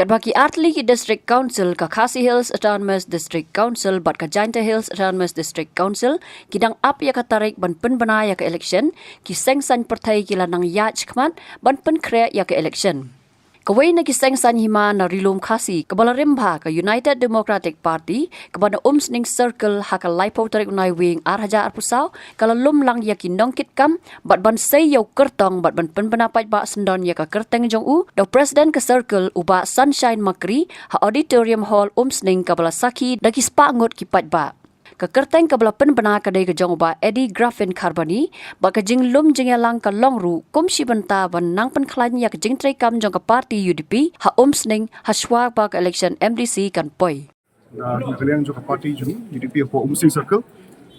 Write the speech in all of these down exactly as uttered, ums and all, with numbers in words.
Katba ki artylli ki District Council, ka Khasi Hills Autonomous District Council bad ka Jaintia Hills Autonomous District Council, ki dang ap ïa ka tarik ban pynbna ïa ka election, ki seng saiñ pyrthei ki la nang ïaid shakhmat ban pynkhreh ïa ka election. Kawei na ki seng saiñ hima na Ri Lum Khasi kaba la rim bha, ka United Democratic Party, kaba na Umsning Circle, ha ka laiphew tarik u Naiwieng ar hajar arphew saw, ka la lum lang ïa ki nongkitkam bad ban sei ïa u kyrtong bad ban pynbna paidbah syndon ïa ka kyrteng jong u da u President ka Circle, u Bah Sunshine Makri, ha Auditorium Hall Umsning, kaba la sakhi da ki spah ngut ki paidbah. Ka kyrteng kaba la pynbna ka dei ka jong u Bah Eddie Graffin Kharbani, bad ka jinglum jingïalang ka long ruh kum shi bynta ban nang pynkhlaiñ ïa ka jingtreikam jong ka party U D P ha Umsning, ha shuwa ba ka election M D C kan poi. Na, na ka liang jong ka party jong U D P hapoh Umsning Circle,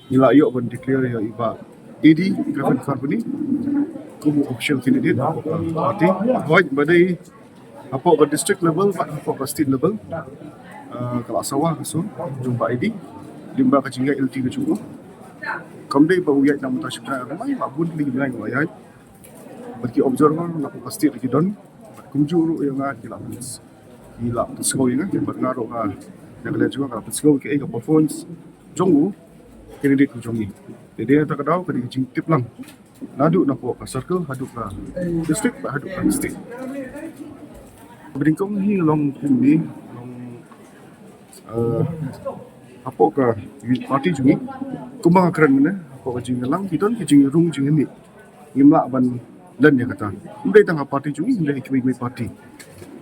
ngi la ïoh ban declare ïa i Bah Eddie Graffin Kharbani kum u official candidate hapoh ka party. Hooid, ba dei hapoh ka district level bad hapoh ka state level, ah, ka la sawa ka sur jong Bah Eddie lyngba ka jingïaid lynti ka jong u. Kam dei ba u ïaid na ka bynta shi bnai ar bnai, la bun tylli ki bnai u la ïaid. Bad ki observer na ka state ki don, bad kumjuh ruh ïa nga ki la pyn-, ki la pynsngew ïa nga, bad nga ruh nga, na ka liang jong nga, ka la pynsngew ïa ka performance jong u, candidate ka jong ngi. Te dei na kata ka daw ka dei ka jingtip lang, naduh napoh ka circle haduh ka district bad haduh ka state. Ba nyngkong hi long kumne, long, eh, hapoh ka party jong ngi, kumba nga kren mynne, hapoh ka jingïalang ki don ki jingrung jingïalang. Ngim lah ban len ïa kata. Ym dei tang ha party jong ngi, ym dei ha kiwei kiwei party.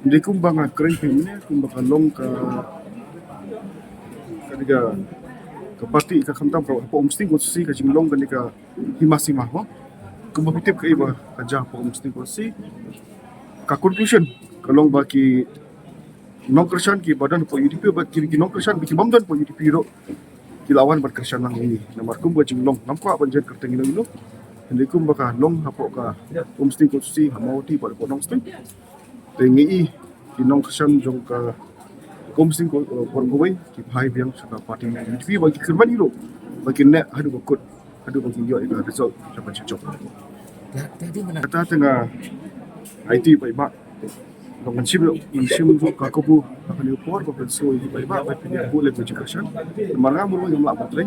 Ym dei kumba nga kren mynne, kumba ka long ka, ka dei ka, ka party ka khamtam ka hapoh Umsning constituency ka jinglong ka dei ka hima sima ho. Kumba phi tip kaei ba ka jia hapoh Umsning constituency. Ka conclusion ka long ba ki nongkyrshan kiba don hapoh U D P bad ki, ki nongkyrshan ba ki bym don hapoh U D P ruh ki la wan ban kyrshan lang ïa ngi. Namar kumba jinglong ngam kwah ban jan kyrteng ino ino. Hynrei kumba ka long hapoh ka Umsning constituency, ha Mawhati bad hapoh Nongstoiñ. Te ngi i ki nongkyrshan jong ka Umsning ko, eh, por kawei ki phai biang sha ka party U D P ba ki kyrmen hi ruh ba kin neh haduh ba kut, haduh ba kin ïoh ïa ka result jong ka jingchong. Kata te nga aiti paidbah. Ba ngan shim, ngan shim ruh ka kabu ha kane ka por ba pynsngew ïa paidbah ba phin ïa buh lem ka jingkyrshan. Namar nga mut ruh ngam lah ban trei.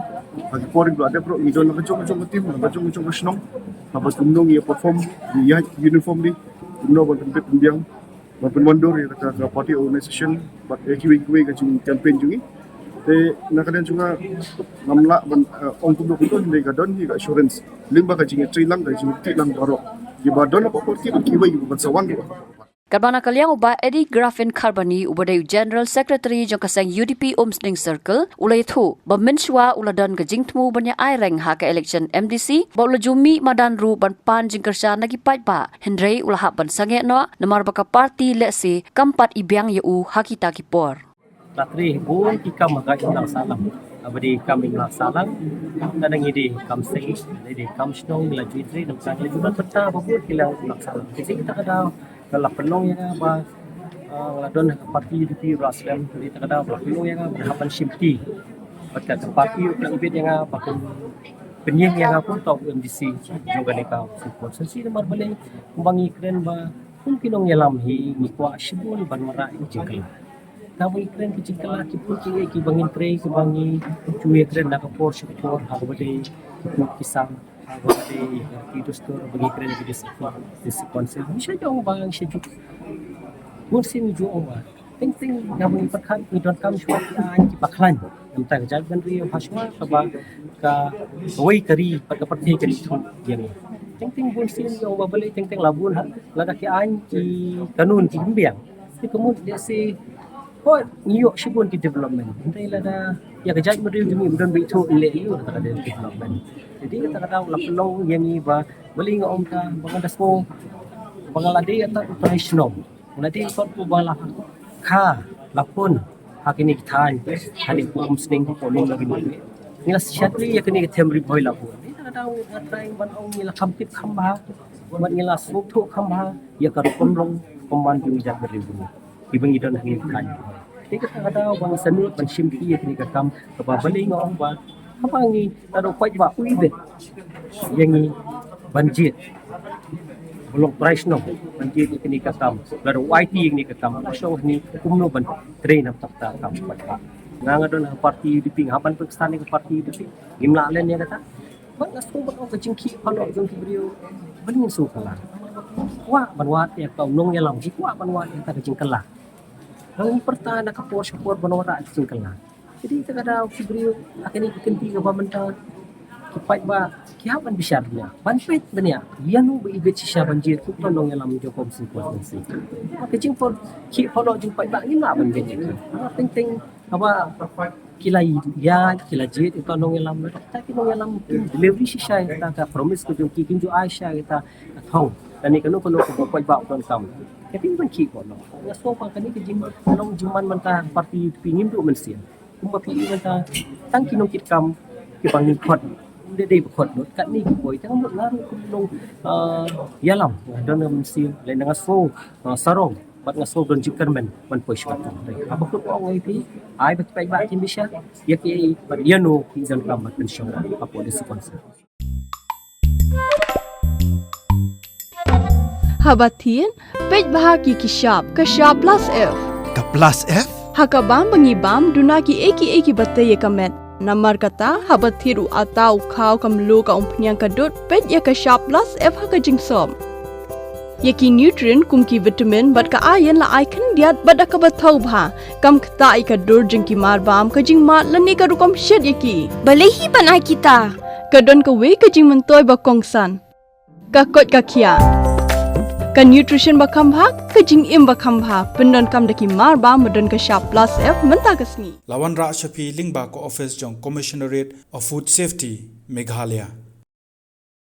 Ha ki por ba la dep ruh ngi don la ka jong ka jong ka team, la ka jong ka jong ka shnong. Haba kumno ngi ïa perform, ngi ïaid uniformly, kumno ban pynbit pynbiang, ban pynwandur ïa kata ka party organization bad ïa kiwei kiwei ka jing campaign jong ngi. Te na ka liang jong nga ngam lah ban, eh, ong kumno kumno, hynrei ka don hi ka assurance lyngba ka jingïatreilang, ka jingïatreilang baroh kiba don hapoh party bad kiwei kiba ban sa wan ruh. Katba na ka liang u Bah Eddie Graffin Kharbani uba dei u General Secretary jong ka seng U D P Umsning Circle, u la ïathuh ba mynshuwa u la don ka jingthmu ban ïa aireng ha ka election M D C, ba u la ju mih madan ruh ban pan jingkyrshan na ki paidbah, hynrei u la hap ban sangeh noh namar ba ka party lehse kam pat i biang ïa u ha kita ki por. La trei bun ki kam ha ka imlang sahlang. Haba dei kam imlang sahlang, ka dang i dei kam seng, dei kam shnong, la ju trei, dang ka la ju ban pynta ba bun ki lang imlang sahlang. Te kata ka daw ka la pynlong ïa nga ba, ah, nga la don ha ka party U D P ruh slem, te kata ka daw ka la pynlong ïa nga ba hap ban shim kti. Bad ka party ruh ka la ibit ïa nga ba kin pynïeng ïa nga kum uta u M D C jong kane ka constituency, namar balei, kumba ngi kren ba kum ki nongïalam hi ngi kwah shibun ban wanrah ïa ka jingkylla. Kaba ngi kren ka jingkylla, ki bun kiei kiba ngin trei, kiba ngi ju ïakren na ka por sha ka por, ha kaba dei ki pud ki sam, ha kaba dei ki dustur, ba ngi kren ki district, district council. Ngi shu ong ba ngi shu ju, bun sien ngi ju ong ba teng teng haba ngi pyrkhat ngi donkam shuwa ki aiñ kiba khlaiñ. Namar ka jaitbynriew ha shuwa kaba, kawei ka ri bad ka pyrthei kan ithuh ïa ngi. Teng teng bun sien ngi ong ba balei teng teng la bun ha, lada ki aiñ ki kanun kim biang. Te ka mut lehse, hooid, ngi ïoh shibun ki development. Hynrei lada ïa ka jaitbynriew jong ngi ym don ba ithuh, leh ïa kata ka development. Te kata ka daw la pynlong ïa ngi ba, balei nga ong ta, ba nga da sngew ba nga la dei uta u trai shnong, nga la dei uta uba la kha, la pun ha kine ki thaiñ, ha kine ki Umsning, ki Umsning. Ngi la shakri ïa kine ki them Ri Bhoi la pun. Te kata ka daw nga trai ban ong ngi la kham tip kham bha, bad ngi la sngewthuh kham bha ïa ka rukom long kumban jong ki jaitbynriew jong ngi kiba ngi don ha kine ki thaiñ. Te kata ka daw ba ngi sngewthuh ban shim kti ïa kane ka kam, kaba balei nga ong ba haba ngi, ka dei u paidbah u ibit ïa ngi ban jied. Long price no ban jied ïa kane ka kam. Lada u aiti ïa kane ka kam, ka shong hangne kumno ban trei na bynta ka kam. Nga, nga don ha party U D P, nga hap ban pynsan ïa ka party U D P. Ngim lah len ïa kata. Bad nga sngew ba ka jingkhih paralok jong ki briew ba ngin sngewkylla. Kwah ban wad ïa ka nongïalam, kwah ban wad ïa ka jingkylla. Ngi pyrta na ka por sha por ban wanrah ka jingkylla. Te dei ta ka daw ki briew ha kane ka kynti kaba mynta ki paidbah ki hap ban bishar bniah, ban peit bniah ïano ba i bit shisha ban jied kum uta u nongïalam jong ka Umsning constituency. Ka jingpyrkhih paralok jong u paidbah ngim lah ban bit ïa ki. Teng teng haba ki la ïaid, ki la jied ïa uta u nongïalam, ta ki nongïalam kim delivery shisha ïa kata ka promise ka jong ki, kim ju ai shisha ïa kata ka thong. Kane kano kano kaba u paidbah u donkam. Ka dei ban khih paralok. Nga sngew ba kane ka jinglong jingman mynta party U D P ngim duh mynsiem. Kumba phi ïohi mynta tang ki nongkitkam kiba ngi khot. Ym dei dei ba khot lut katne ki boi, tang lut nga ruh kum u nong, ah, ïalam, nga don mynsiem lane nga sngew, ah, sarong bad nga sngew don jingkyrmen ban poi sha ka kam. Haba kut ong ïa phi, ai ba ki paidbah kin bishar ïa kiei bad ïano ki donkam ban pynshong hapoh District Council. Haba thied, peit bha ïa ki shap, ka shap plus F. Ka plus F? Ha ka bam ba ngi bam, duna kiei kiei kiba tei ïa ka met. Namar kata, haba thied u atta, u khaw, ka mluh, ka umphniang, ka dud, peit ïa ka shap plus F ha ka jingsop. Ïa ki nutrient kum ki vitamin bad ka iron la ai khyndiat bad da kaba thaw bha. Kam ktah ïa ka dur jong ki marbam, ka jingmad lane ka rukom shet ïa ki. Balei hi ban ai kita? Ka don kawei ka jingmyntoi ba kongsan. Ka koit ka khiah. Ka nutrition ba kham bha, ka jingim ba kham bha. Pyndonkam da ki marbam ba don ka shap plus F mynta ka sngi. La wanrah sha phi lyngba ka office jong Commissionerate of Food Safety, Meghalaya.